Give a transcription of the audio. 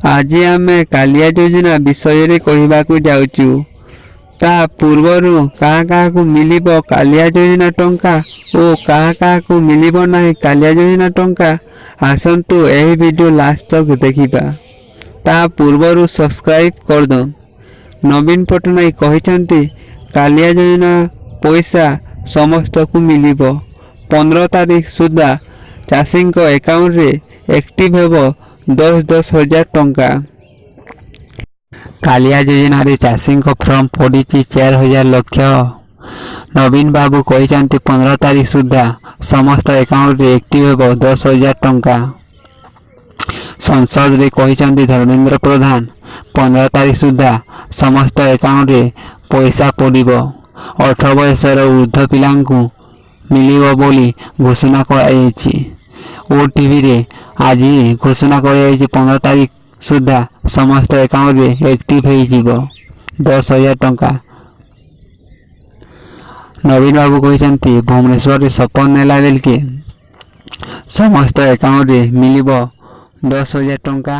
ଆଜି ଆମେ କାଳିଆ ଯୋଜନା ବିଷୟରେ କହିବାକୁ ଯାଉଛୁ। ତା ପୂର୍ବରୁ କାହା କାହାକୁ ମିଳିବ କାଳିଆ ଯୋଜନା ଟଙ୍କା ଓ କାହା କାହାକୁ ମିଳିବ ନାହିଁ କାଳିଆ ଯୋଜନା ଟଙ୍କା, ଆସନ୍ତୁ ଏହି ଭିଡ଼ିଓ ଲାଷ୍ଟ ତକ ଦେଖିବା। ତା ପୂର୍ବରୁ ସବସ୍କ୍ରାଇବ୍ କରିଦିଅନ୍ତୁ। ନବୀନ ପଟ୍ଟନାୟକ କହିଛନ୍ତି, କାଳିଆ ଯୋଜନା ପଇସା ସମସ୍ତଙ୍କୁ ମିଳିବ। 15 ତାରିଖ ସୁଦ୍ଧା ଚାଷୀଙ୍କ ଆକାଉଣ୍ଟରେ ଆକ୍ଟିଭ୍ ହେବ 10-10 ହଜାର ଟଙ୍କା। କାଳିଆ ଯୋଜନାରେ ଚାଷୀଙ୍କ ଫର୍ମ ପଡ଼ିଛି 4,000 ଲକ୍ଷ। ନବୀନ ବାବୁ କହିଛନ୍ତି, 15 ତାରିଖ ସୁଦ୍ଧା ସମସ୍ତ ଆକାଉଣ୍ଟରେ ଆକ୍ଟିଭ୍ ହେବ 10,000 ଟଙ୍କା। ସଂସଦରେ କହିଛନ୍ତି ଧର୍ମେନ୍ଦ୍ର ପ୍ରଧାନ, 15 ତାରିଖ ସୁଦ୍ଧା ସମସ୍ତ ଆକାଉଣ୍ଟରେ ପଇସା ପଡ଼ିବ। 18 ବୟସର ଉର୍ଦ୍ଧ୍ୱ ପିଲାଙ୍କୁ ମିଳିବ ବୋଲି ଘୋଷଣା କରାଯାଇଛି। ଓଟିଭିରେ ଆଜି ଘୋଷଣା କରାଯାଇଛି, 15 ତାରିଖ ସୁଦ୍ଧା ସମସ୍ତ ଆକାଉଣ୍ଟରେ ଆକ୍ଟିଭ୍ ହେଇଯିବ 10,000 ଟଙ୍କା। ନବୀନ ବାବୁ କହିଛନ୍ତି, ଭୁବନେଶ୍ୱରରେ ଶପଥ ନେଲା ବେଳକେ ସମସ୍ତ ଆକାଉଣ୍ଟରେ ମିଳିବ 10,000 ଟଙ୍କା।